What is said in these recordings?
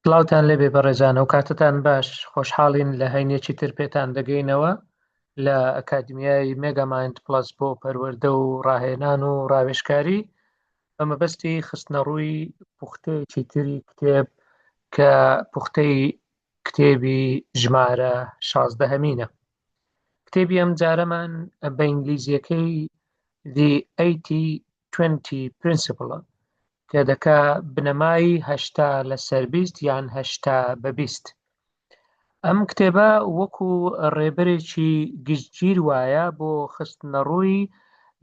سڵاوتان لێبێ بەڕێزان ئەو کاتتان باش خۆشحاڵین لە هەینێکی تر پێتان دەگەینەوە لە ئەکادمیای مێگامایند پڵەس بۆ پەروەردە و ڕاهێنان و ڕاوێژکاری بە مەبەستی خستنەڕووی پوختەیەکی تری کتێب کە پوختەی کتێبی ژمارە شازدەهەمینە کتێبی ئەم جارەمان بە ئینگلیزیەکەی The 80-20 Principle کە دەکا بنەمای 80 لەسەر 20 یان 80 بە 20. ئەم کتێبە وەکو ڕێبەرێکی گشتگیر وایە بۆ خستنەڕووی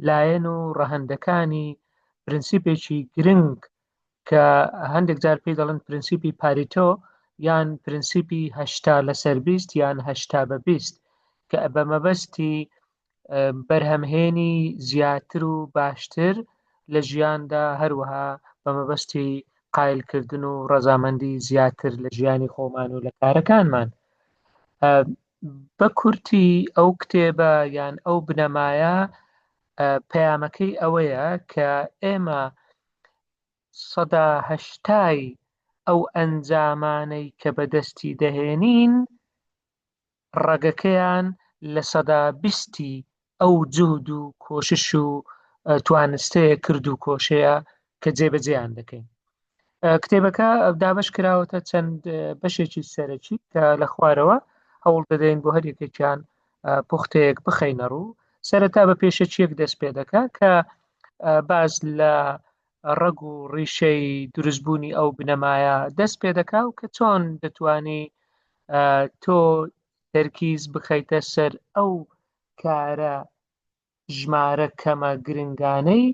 لایەن و ڕەهەندەکانی پرنسیپێکی گرنگ کە هەندێک جار پێی دەڵێن پرنسیپی پاریتۆ یان پرنسیپی 80 لەسەر 20 یان 80 بە 20 کە بە مەبەستی بەرهەمهێنی زیاتر و باشتر لە ژیاندا هەروەها بە مەبەستی قایلکردن و ڕەزامەندی زیاتر لە ژیانی خۆمان و لە کارەکانمان. بە کورتی ئەو کتێبە یان ئەو بنەمایە پەیامەکەی ئەوەیە کە ئێمە 80% ئەو ئەنجامانەی کە بەدەستی دەهێنین ڕەگەکەیان 20% ئەو جوهد و کۆشش و توانستەیە کرد و کۆشەیە کە جێبەجێیان دەکەین. کتێبەکە دابەش کراوەتە چەند بەشێکی سەرەکی کە لە خوارەوە هەوڵ دەدەین بۆ هەر یەکێکیان پوختەیەک بخەینە ڕوو. سەرەتا بە پێشەکییەک دەست پێ دەکا کە باس لە ڕەگ و ڕیشەی دروستبوونی ئەو بنەمایە دەست پێ دەکا و کە چۆن دەتوانی تۆ تەرکیز بخەیتە سەر ئەو کارە ژمارە کەمە گرنگانەی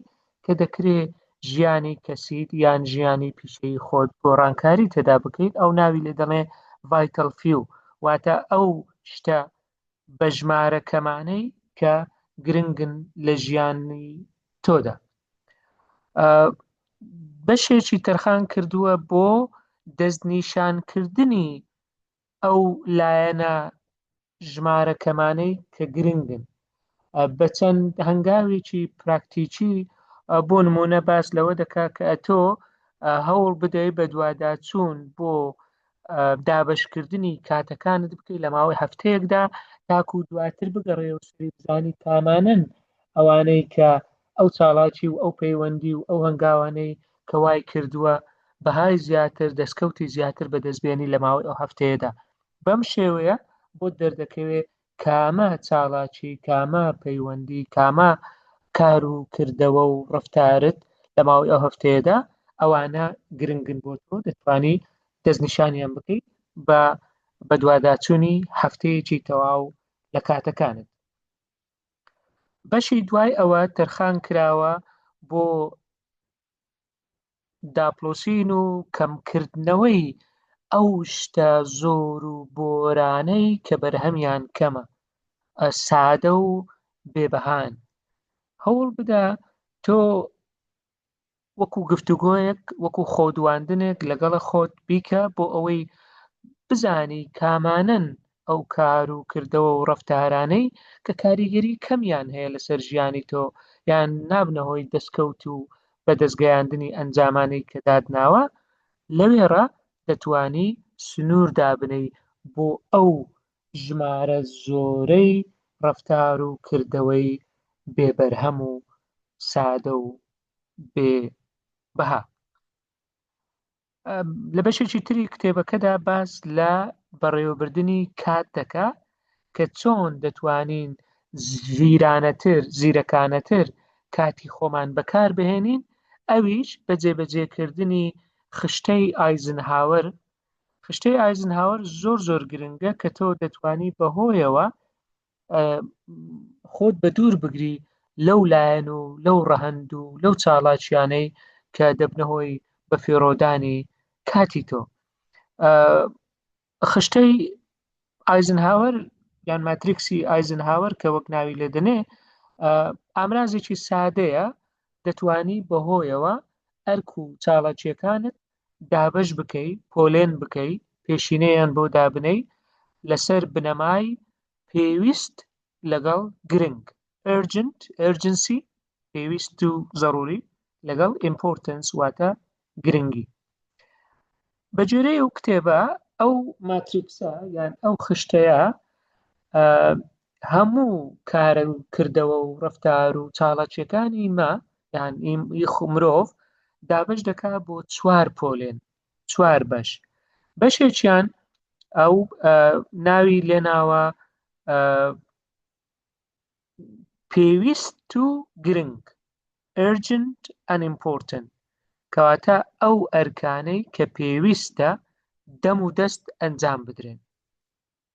کە دەکرێ ژیانی کەسیت یان ژیانی پیشەیی خۆت گۆڕانکاری تێدا بکەیت، ئەو ناوی لێ دەڵێ Vital Few، واتە ئەو شتە بە ژمارە کەمانەی کە گرنگن لە ژیانی تۆدا. بەشێکی تەرخان کردووە بۆ دەستنیشانکردنی ئەو لایەنە ژمارە کەمانەی کە گرنگن بە چەند هەنگاوێکی پراکتیکی بۆ نمونە باس لەوە دەکا کە ئەتۆ هەوڵ بدەیت بە دواداچوون بۆ دابەشکردنی کاتەکانت بکەیت لە ماوەی هەفتەیەکدا تاکو دواتر بگەڕێ و سەری بزانی کامانن ئەوانەی کە ئەو چاڵاکی و ئەو پەیوەندی و ئەو هەنگاوانەی کە وای کردووە بەهای زیاتر دەستکەوتی زیاتر بەدەستبێنی لە ماوەی ئەو هەفتەیەدا بەم شێوەیە بۆت دەردەکەوێت کامە چاڵاکی کامە پەیوەندی کامە کار و کردەوە و ڕفتارت لە ماوەی ئەو هەفتەیەدا ئەوانە گرنگن بۆ تۆ دەتوانی دەستنیشانیان بکەیت بە بەدواداچوونی هەفتەیەکی تەواو لە کاتەکانت. بەشی دوای ئەوە تەرخان کراوە بۆ داپڵۆسین و کەمکردنەوەی ئەو شتە زۆر و بۆرانەی کە بەرهەمیان کەمە، سادە و بێبەهان. هەوڵ بدە تۆ وەکو گفتوگۆیەک وەکو خۆدواندنێک لەگەڵە خۆت بیکە بۆ ئەوەی بزانی کامانەن ئەو کار و کردەوە و ڕەفتارانەی کە کاریگەری کەمیان هەیە لەسەر ژیانی تۆ یان نابنە هۆی دەستکەوت و بەدەستگەیاندنی ئەنجامانەی کە داتناوە، لەوێڕا دەتوانی سنوور دابنێی بۆ ئەو ژمارە زۆرەی ڕەفتار و کردەوەی بێ بەرهەم و سادە و بێ بەها. لە بەشێکی تری کتێبەکەدا باس لە بەڕێوەبردنی کات دەکا کە چۆن دەتوانین ژیرانەتر زیرەکانەتر کاتی خۆمان بەکاربهێنین ئەویش بە جێبەجێکردنی خشتەی ئایزنهاوەر خشتەی ئایزنهاوەر زۆر زۆر گرنگە کە تۆ دەتوانی بەهۆیەوە خۆت بە دوور بگری لەو لایەن و لەو ڕەهەند و لەو چاڵاکیانەی کە دەبنە هۆی بە فێڕۆدانی کاتی تۆ خشتەی ئایزنهاوەر یان ماتریکسی ئایزنهاوەر کە وەک ناوی لێ دەنێ ئامرازێکی سادەیە دەتوانی بەهۆیەوە ئەرک و چاڵاکیەکانت دابەش بکەی پۆلێن بکەی پێشینەیان بۆ دابنەی لەسەر بنەمای پێویست لەگەڵ گرنگ Urgent Urgency پێویست و زەڕوری لەگەڵ Importance واتە گرنگی. بە گوێرەی ئەو کتێبە ئەو ماتریکسە یان ئەو خشتەیە هەموو کارە و کردەوە و ڕفتار و چاڵاکیەکانی مە یان مرۆڤ دابش دەکا بۆ چوار پۆلێن چوار بەش بەشێکیان ئەو ناوی لێناوە پێویست و گرنگ Urgent and Important کەواتە ئەو ئەرکانەی کە پێویستە دەم و دەست ئەنجام بدرێن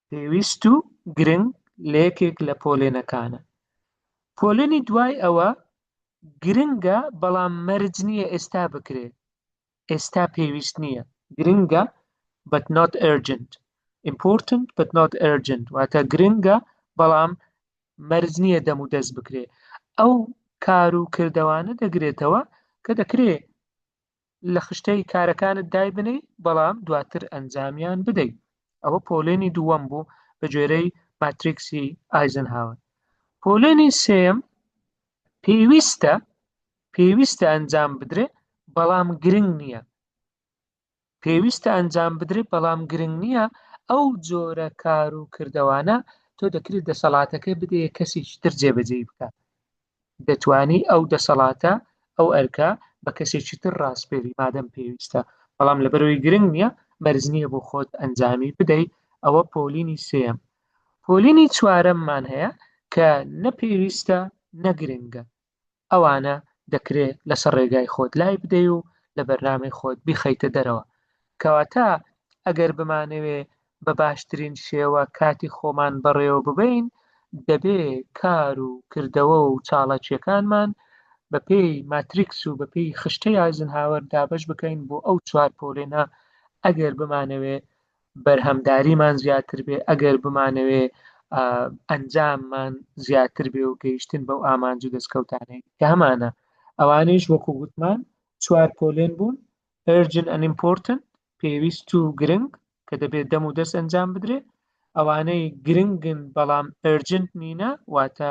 پێویست و گرنگ لە یەکێک لە پۆلێنەکانە پۆلێنی دوای ئەوە گرنگە بەڵام مەرج نییە ئێستا بکرێت ئێستا پێویست نییە گرنگە but not urgent important but not urgent واتە گرنگە بەڵام مەرج نییە دەم و دەست بکرێ ئەو کار و کردەوانە دەگرێتەوە کە دەکرێ لە خشتەی کارەکانت دایبنەی بەڵام دواتر ئەنجامیان بدەیت ئەوە پۆلێنی دووەم بوو بە گوێرەی ماتریکسی ئایزنهاوەر پۆلێنی سێم پێویستە پێویستە ئەنجام بدرێ بەڵام گرنگ نییە پێویستە ئەنجام بدرێ بەڵام گرنگ نییە ئەو جۆرە کار و کردەوانە تۆ دەکرێت دەسەڵاتەکە بدەیە کەسێکی تر جێبەجێی بکات دەتوانی ئەو دەسەڵاتە ئەو ئەرکە بە کەسێکی تر ڕاسپێری مادەم پێویستە بەڵام لەبەرەوەی گرنگ نییە مەرج نییە بۆ خۆت ئەنجامی بدەی ئەوە پۆلینی سێیەم پۆلینی چوارەممان هەیە کە نە پێویستە نە گرنگە ئەوانە دەکرێ لەسەر ڕێگای خۆت لای بدەی و لە بەرنامەی خۆت بیخەیتە دەرەوە. کەواتە ئەگەر بمانەوێ بە باشترین شێوە کاتی خۆمان بەڕێوە ببەین، دەبێ کار و کردەوە و چاڵاکییەکانمان بە پێی ماتریکس و بە پێی خشتەی ئایزنهاوەر دابەش بکەین بۆ ئەو چوار پۆلێنە ئەگەر بمانەوێ بەرهەمداریمان زیاتر بێ ئەگەر بمانەوێ ئەنجاممان زیاتر بێ و گەیشتن بەو ئامانج و دەستکەوتانەی کە هەمانە ئەوانیش وەکو گوتمان چوار پۆلێن بوون urgent and important پێویست و گرنگ کە دەبێت دەم و دەست ئەنجام بدرێ ئەوانەی گرنگن بەڵام urgent نینە واتە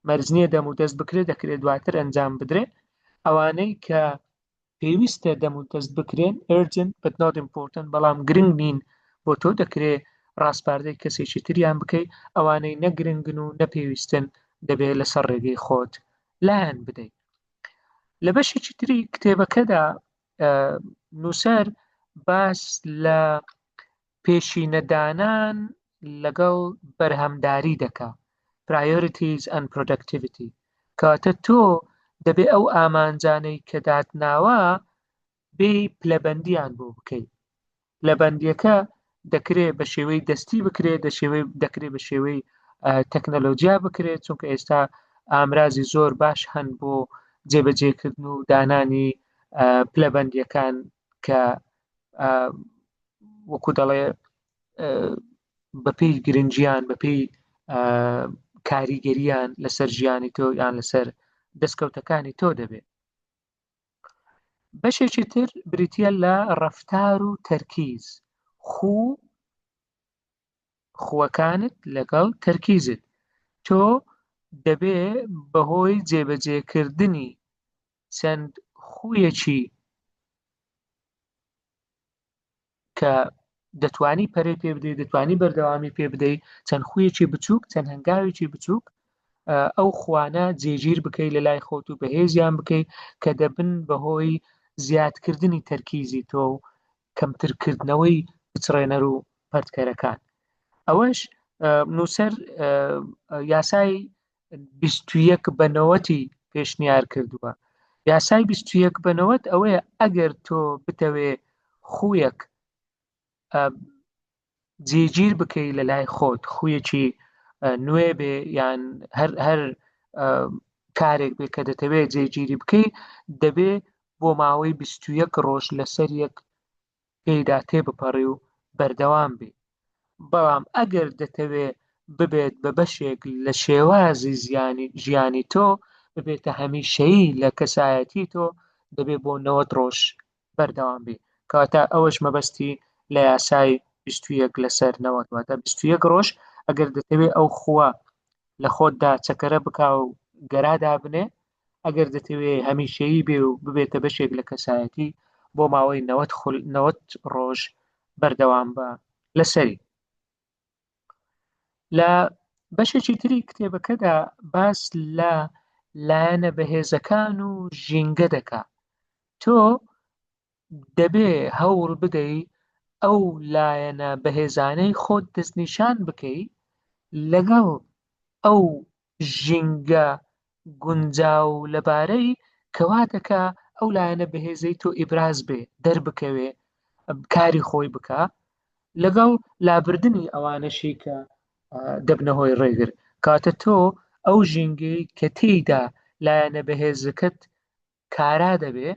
مەرج نییە دەم و دەست بکرێت دەکرێت دواتر ئەنجام بدرێ ئەوانەی کە پێویستە دەم و دەست بکرێن Urgent but not important بەڵام گرنگ نین بۆ تۆ دەکرێ ڕاسپاردەی کەسێکی تریان بکەی ئەوانەی نە گرنگن و نە پێویستن دەبێ لەسەر ڕێگەی خۆت لایان بدەیت لە بەشێکی تری کتێبەکەدا نووسەر باس لە پێشینەدانان لەگەڵ بەرهەمداری دەکا، Priorities and Productivity، کەواتە تۆ دەبێ ئەو ئامانجانەی کە داتناوە بێی پلەبەندیان بۆ بکەی. پلەبەندیەکە دەکرێ بە شێوەی دەستی بکرێ، دەشێوەی دەکرێ بە شێوەی تەکنەلۆجیا بکرێت، چونکە ئێستا ئامرازی زۆر باش هەن بۆ جێبەجێکردن و دانانی پلەبەندیەکان کە وەکو دەڵێ بەپێی گرنگیان بەپێی کاریگەریان لەسەر ژیانی تۆ یان لەسەر دەستکەوتەکانی تۆ دەبێت بەشێکی تر بریتە لە ڕەفتار و تەرکیز خوو خووەکانت لەگەڵ تەرکیزت تۆ دەبێ بەهۆی جێبەجێکردنی چەند خوویەکی کە دەتوانی پەرەی پێ بدەیت دەتوانی بەردەوامی پێ بدەیت چەند خویەکی بچووک چەند هەنگاوێکی بچووک ئەو خوانە جێگیر بکەیت لە لای خۆت و بەهێزیان بکەیت کە دەبن بەهۆی زیادکردنی تەرکیزی تۆ و کەمترکردنەوەی پچڕێنەر و پەرتکەرەکان ئەوەش نووسەر یاسای 21 بە نەوەتی پێشنیار کردووە یاسای 21 بە نەوەت ئەوەیە ئەگەر تۆ بتەوێ خویەک جێگیر بکەی لە لای خۆت خویەکی نوێ بێ یان هەر هەر کارێک بێ کە دەتەوێت جێگیری بکەی دەبێ بۆ ماوەی 21 ڕۆژ لەسەر یەک پێیدا تێبپەڕی و بەردەوام بی بەڵام ئەگەر دەتەوێ ببێت بە بەشێک لە شێوازی زیانی ژیانی تۆ ببێتە هەمیشەیی لە کەسایەتی تۆ دەبێ بۆ 90 ڕۆژ بەردەوام بی کەواتە ئەوەش مەبەستی لە یاسای 21 لەسەر 90 واتە 21 ڕۆژ ئەگەر دەتەوێ ئەو خووە لە خۆتدا چەکەرە بکا و گەرا دابنێ ئەگەر دەتەوێ هەمیشەیی بێ و ببێتە بەشێک لە کەسایەتی. بۆ ماوەی 90 خول 90 ڕۆژ بەردەوام بە لەسەری. لە بەشێکی تری کتێبەکەدا باس لە لایەنە بەهێزەکان و ژینگە دەکا. تۆ دەبێ هەوڵ بدەی ئەو لایەنە بەهێزانەی خۆت دەستنیشان بکەی لەگەڵ ئەو ژینگە گونجاو و لەبارەی کە وا دەکا ئەو لایەنە بەهێزەی تۆ ئیبراز بێ دەربکەوێ کاری خۆی بکا لەگەڵ لابردنی ئەوانەشی کە دەبنە هۆی ڕێگر کاتە تۆ ئەو ژینگەی کە تێیدا لایەنە بەهێزەکەت کارا دەبێ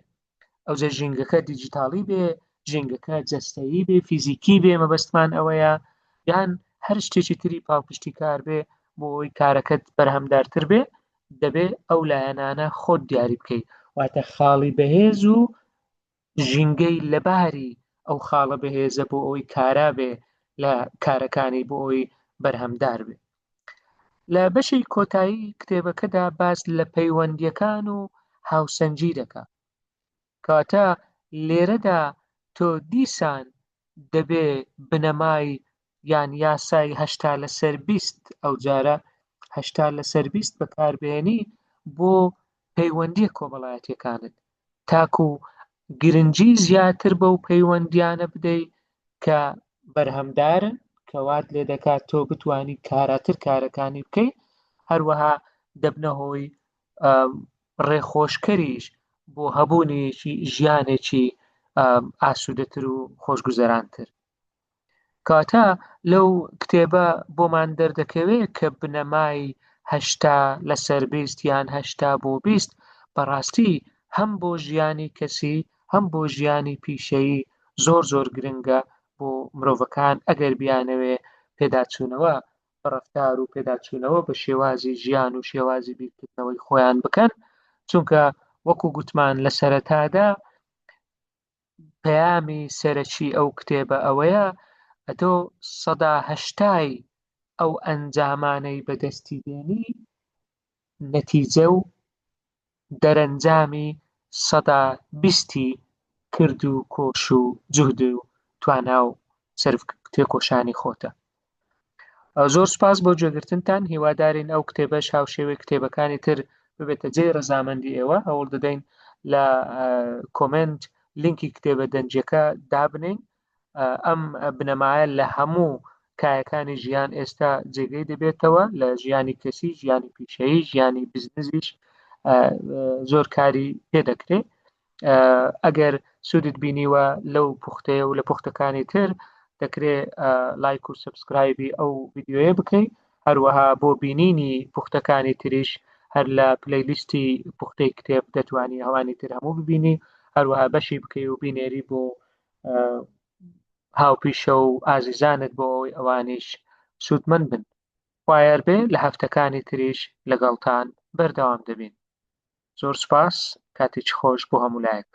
ئەوجە ژینگەکە دیجیتاڵی بێ ژینگەکە جەستەیی بێ فیزیکی بێ مەبەستمان ئەوەیە یان هەر شتێکی تری پاڵپشتی کار بێ بۆ ئەوەی کارەکەت بەرهەمدارتر بێ دەبێ ئەو لایەنانە خۆت دیاری بکەیت واتە خاڵی بەهێز و ژینگەی لەباری ئەو خاڵە بەهێزە بۆ ئەوەی کارا بێ لە کارەکانی بۆ ئەوەی بەرهەمدار بێ. لە بەشی کۆتایی کتێبەکەدا باس لە پەیوەندییەکان و هاوسەنگی دەکا. کەواتە لێرەدا تۆ دیسان دەبێ بنەمای یان یاسای 80 لەسەر 20 ئەوجارە 80 لەسەر 20 بەکاربهێنی بۆ پەیوەندییە کۆمەڵایەتییەکانت تاکو گرنگی زیاتر بەو پەیوەندیانە بدەی کە بەرهەمدارن کە وات لێ دەکات تۆ بتانی کاراتر کارەکانی بکەیت هەروەها دەبنە هۆی ڕێخۆشکەریش بۆ هەبوونیی ژیانێکی ئاسوودەتر و خۆشگوزەرانتر. کەواتە لەو کتێبە بۆمان دەردەکەوێت کە بنەمای 80 لەسەر 20 یان 80 بۆ 20 بەڕاستی هەم بۆ ژیانی کەسی هەم بۆ ژیانی پیشەیی زۆر زۆر گرنگە بۆ مرۆڤەکان ئەگەر بیانەوێ پێداچوونەوە بە ڕەفتار و پێداچوونەوە بە شێوازی ژیان و شێوازی بیرکردنەوەی خۆیان بکەن چونکە وەکو گوتمان لە سەرەتادا پەیامی سەرەکی ئەو کتێبە ئەوەیە ئەتۆ سەدا هەشتای ئەو ئەنجامانەی بەدەستی دێنی نەتیجە و دەرەنجامی سەدا بیستی کرد و کۆش و جوهد و توانا و سەرف تێکۆشانی خۆتە. زۆر سوپاس بۆ گوێگرتنتان هیوادارین ئەو کتێبەش هاوشێوەی کتێبەکانی تر ببێتە جێی ڕەزامەندی ئێوە هەوڵ دەدەین لە کۆمنت لینکی کتێبە دەنگیەکە دابنین ئەم بنەمایە لە هەموو کایەکانی ژیان ئێستا جێگەی دەبێتەوە لە ژیانی کەسی ژیانی پیشەیی ژیانی بزنزیش زۆر کاری پێ دەکرێت ئەگەر سوودت بینیوە لەو پوختەیە و لە پوختەکانی تر دەکرێ لایک و subscribe ی ئەو ڤیدیۆیە بکەیت هەروەها بۆ بینینی پوختەکانی تریش هەر لە playlist ی پوختەی کتێب دەتوانی ئەوانی تر هەموو ببینی هەروەها بەشی بکەی و بینێری بۆ هاوپیشە و ئازیزانت بۆ ئەوەی ئەوانیش سوودمەند بن خوایەر بێ لە هەفتەکانی تریش لەگەڵتان بەردەوام دەبین زۆر سوپاس کاتێکی خۆش بۆ هەموو لایەک.